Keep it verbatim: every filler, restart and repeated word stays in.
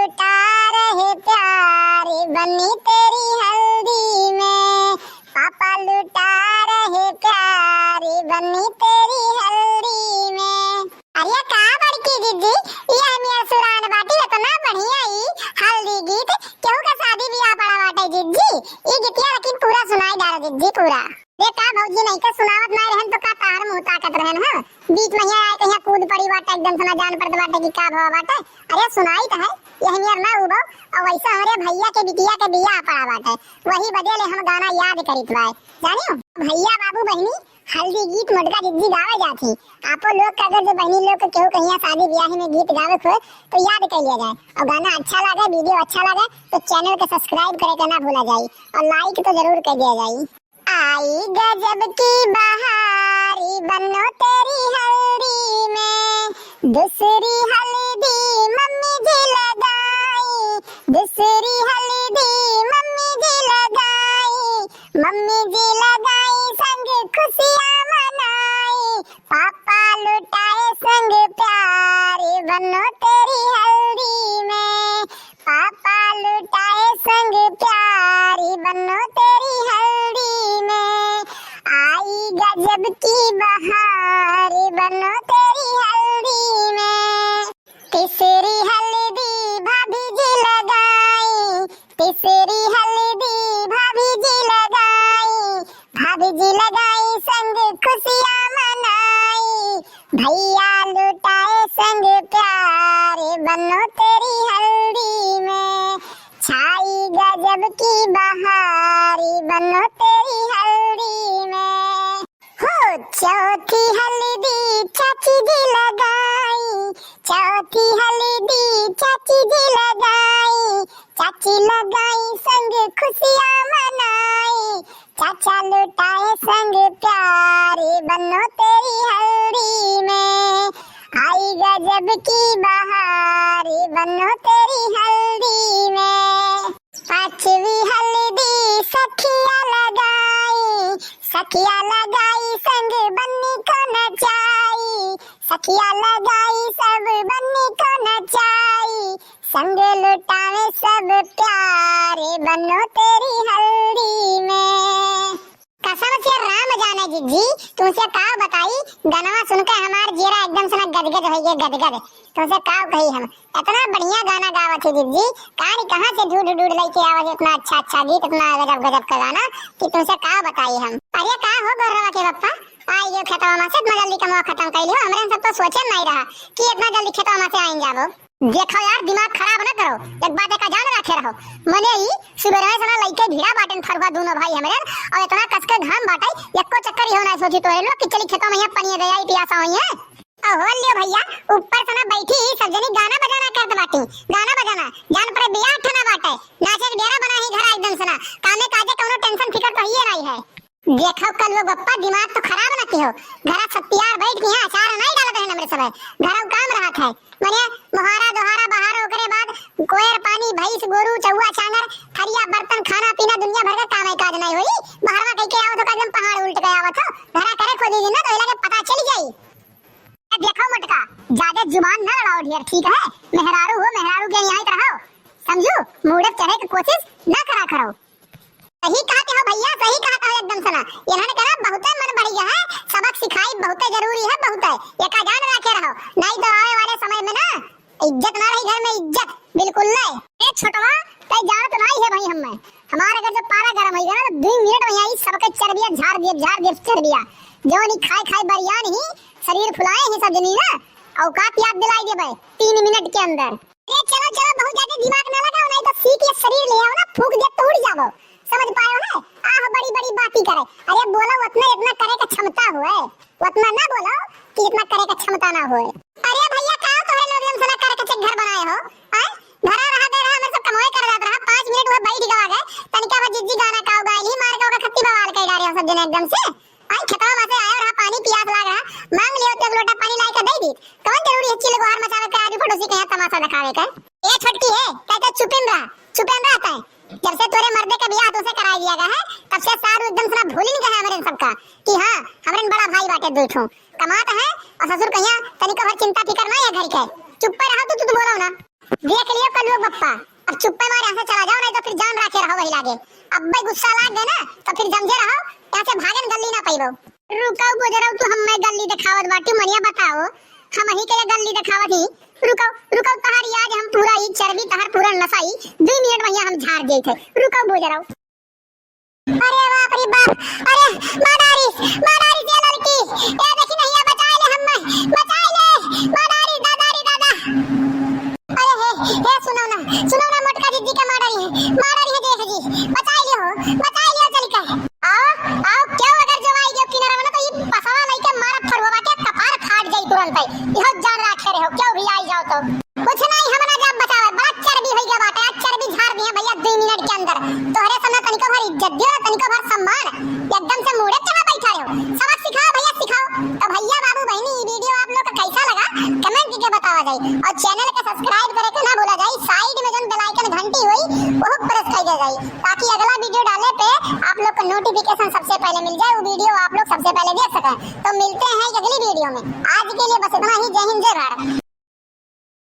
लुटा रहे प्यारी बन्नी तेरी हल्दी में, पापा लुटा रहे प्यारी बन्नी तेरी हल्दी में। अरे का बड़की जिज्जी, ई हमियर सुरान बाटी, एतना बढ़िया ई हल्दी गीत, केहू का शादी बियाह पड़ा बाटे जिज्जी। ई गीतिया लेकिन पूरा सुनाई डालो जिज्जी, पूरा। रे का भौजी, नहीं के सुनावत नाई रहन तो का तार मुंह ताकत रहन, हाँ? बीच में यहाँ आए के यहाँ कूद पड़ी बाटे, एकदम से ना जान पड़त बाटे कि का भवा बाटे। अरे सुनाई तो है, यही नियर ना उबो, और वैसे हमरे भैया के बिटिया के बियाह पड़ा बाटे, वही बदे ले हम गाना याद करित बाए। जानियो, भैया बाबू बहिनी हल्दी गीत मोटका जिज्जी गावे जात ही, आपो लोग का अगर जो बहिनी लोग के केहू कहिया शादी ब्याह में गीत गावे होए तो याद कर लिया जाए, और गाना अच्छा लगे, वीडियो अच्छा लगे तो चैनल के सब्सक्राइब करे के ना भूला जाए, और लाइक तो जरूर कर दिया जाए। आई गजब की बहारी बन्नो तेरी हल्दी में, दूसरी हल्दी मम्मी जी लगाई, दूसरी हल्दी मम्मी जी लगाई, मम्मी जी लगाई संग खुशियाँ मनाई। पापा लुटाए संग प्यारी बन्नो तेरी हल्दी में, पापा लुटाए संग प्यारी बन्नो तेरी हल्दी में, आई गजब की बहार बन्नो तेरी हल्दी में। तीसरी हल्दी भाभी जी लगाई, तीसरी हल्दी भाभी जी लगाई, भाभी जी लगाई संग खुशियाँ मनाई, भैया लुटाए संग प्यारी बन्नो तेरी हल्दी में, छाई गजब की बहारी बन्नो तेरी हल्दी में। हो चौथी हल्दी चाची जी लगाई, चौथी हल्दी चाची जी लगाई, चाची लगाई संग खुशियाँ मनाई, चाचा लुटाए संग प्यारी बन्नो तेरी हल्दी में, आई गजब की बहारी बन्नो तेरी हल्दी में। पाँचवी हल्दी सखिया लगाई, सखिया लगाई संग बन्नी को नचाई, सखिया लगाई सब बन्नी को नचाई, संग लुटावे सब प्यारे बन्नो तेरी हल्दी में। कसम से राम जाने जिज्जी, तुमसे का बताई, गनवा सुन के हमार जीरा एकदम से ना गदगद होइ गए, गदगद। तुमसे का कही हम, इतना बढ़िया गाना गावत है जिज्जी, का नी कहाँ से ढूंढ ढूंढ लेके आवत है इतना अच्छा अच्छा गीत, इतना गजब गजब का गाना कि तुमसे का बताई हम। अरे का हो गोरवा के पप्पा, आई गयो खेतवा में से, इतना जल्दी कमवा खत्म कर लियो, हमरे सब तो सोचे नहीं रहा कि इतना जल्दी खेतवा में से आइन जाबो। देखो यार, दिमाग खराब न करो, एक बात एका जान राखे रहो। मने ई सुबेरवे से ना लइके भिड़ा बाटेन फरुआ दूनो भाई हमरेन, और इतना कस के घाम बाटे, एको चक्कर इहो ना सोची तोरे लोग कि चली खेतों में यहाँ पनिया दे आई, पियासा होई है। अहो लियो भैया, ऊपर से ना बैठी ही सब जनी गाना बजाना करत बाटी, गाना बजाना, जान पड़े बियाह ठना बाटे, नाचे के डेरा बना ही घर एकदम से ना, कामे काजे कौनो टेंशन फिकर तो हिये नहीं है। देखो कलुआ बप्पा, दिमाग तो खराब ना किहो। घरा छत्तियार बैठ के यहाँ अचार नहीं डालत रहन हमरे सब। घरा काम रहत है। मने मोहारा दोहारा बहारो, ओकरे बाद कोयर पानी, भैंस, गोरू, चौवा, चांगर, थरिया, बर्तन, खाना, पीना, दुनिया भर का काम है, काज नहीं होई। बहरवा कह के आवत हो, एकदम पहाड़ उल्ट के आवत हो। घरा करे खोदी दिन ना, तो इलाके पता चल जाई। ए, देखो मोटका, ज्यादा जुबान ना लड़ाओ ढेर, ठीक है? मेहरारू हो, मेहरारू के यहाँ ही तो रहो, समझू? मूड़े चढ़े की कोशिश ना करा करो। सही कहते हो भैया, सही कहते हो एकदम से ना। इन्होंने कहा बहुते मन बढ़ गया है, सबक सिखाई बहुते जरूरी है, बहुते। एका जान रखे रहो, नहीं तो आवे वाले समय में ना इज्जत ना रही घर में, इज्जत बिल्कुल नहीं। ए छोटवा, तै जानत नहीं है भाई, हमें हमारे घर जब पारा गरम होई ना तो दो मिनट में आई सबके चर्बिया झाड़ दिए, झाड़ दिए चर्बिया। जो नहीं खाए खाए बरियान ही शरीर फुलाए ही सब जनी ना, औकात याद दिलाई देबे तीन मिनट के अंदर। ए, चलो, चलो, बहुत ज्यादा दिमाग ना लगाओ, नहीं तो सीख ये शरीर ले आओ ना, फूंक दे तो उड़ जाओ। समझ पायो है? आह, बड़ी, बड़ी बाती करे। अरे बोलो, उतना, इतना करे का क्षमता होए, उतना ना बोलो कि इतना करे का क्षमता ना होए। अरे भैया, का तोहरे लोग एकदम से ना करे के घर बनाए हो? आय? घरा रहा दे रहा, हमरे सब कमाई कर जात रहा, पाँच मिनट हुए बैठ गवा गए, तनिका भर जिज्जी गाना काव गाय ही मार के ओकर खत्ती बवाल कर डारे हो सब जने एकदम से। आई खेतवा में से आयो रहा, पानी पियास लाग रहा, मांग लियो तो एक लोटा पानी लाई के दे दी। कौन जरूरी है चिल्ला गुहार मचावे के, आजू पड़ोसी के यहाँ तमाशा दिखावे के? ए छोटकी है, तै तो चुपिन रहा, चुपिन रहा तै। जब से तोरे मर्दे के बियाह तुमसे कराई दिया गया है, तब से सारू एकदम से ना भूलिन गए हमरे सबका कि हाँ, हमरे बड़ा भाई बाटे दो ठो। कमात है और ससुर कहिया तनिको भर चिंता फिकर नहीं है घर के। चुप पे रहो तू, तू तो बोलो ना। देख लियो कलुआ बप्पा, अब चुप्पे मारे यहाँ से चला जाओ, नहीं तो फिर जान राखे रहो वही लागे। अब्बे गुस्सा लाग गए ना, तो फिर जमझे रहो, यहाँ से भागन गल्ली ना पाइबो। रुकौ बुजरौ, तू हम्मे गल्ली देखावत बाटी, मनिया बताओ, हमही के गल्ली देखावत ही। रुकौ, रुकौ, तहार आज हम पूरा ई चर्बी, तहार पूरा नसा ई दुई मिनट में यहाँ हम झाड़ देत है। रुकौ बुजरौ। अरे बाप रे बाप, अरे माडारी, माडारी से लड़की, ए देखी नहीं है, बचाए ले हम्मे, बचाए ले, माडारी, दादा रे दादा। अरे हे, हे सुनौ ना, सुनौ ना, मोटका जीजी के माडारी है, माडारी है, देख जी, बचाए लियो, बचाए लियो चल के। आओ, आओ, क्यों अगर जो आई गयो किनारा में ना तो ये पसवा लइके मारा फरुआ के कपार फाट जाई तुरंत है। इहो जान राखे रहो, क्यों भी आई जाओ तो। कुछ नहीं, हम ना जाब बचावे, बड़ा चर्बी होई गया बाटे, आज चर्बी झाड़ दिए भैया दुई मिनट के अंदर। तोहरे सामने तनिको भर इज्जत दियो, तनिको भर सम्मान, एकदम से मूड़े चढ़ा बैठा रहो। सबक सिखाओ भैया, सिखाओ। तो भैया बाबू बहनी, ये वीडियो आप लोग का कैसा लगा, कमेंट करके बतावा जाए, और चैनल का सब्सक्राइब करे के ना भूला जाए, साइड में जौन बेल आइकन घंटी होई वो प्रेस कर दिया जाए, ताकि अगला वीडियो डाले पे आप लोग को नोटिफिकेशन सबसे पहले मिल जाए, वो वीडियो आप लोग सबसे पहले देख सकें। तो मिलते हैं अगली वीडियो में, आज के लिए बस इतना ही। जय हिंद, जय भारत।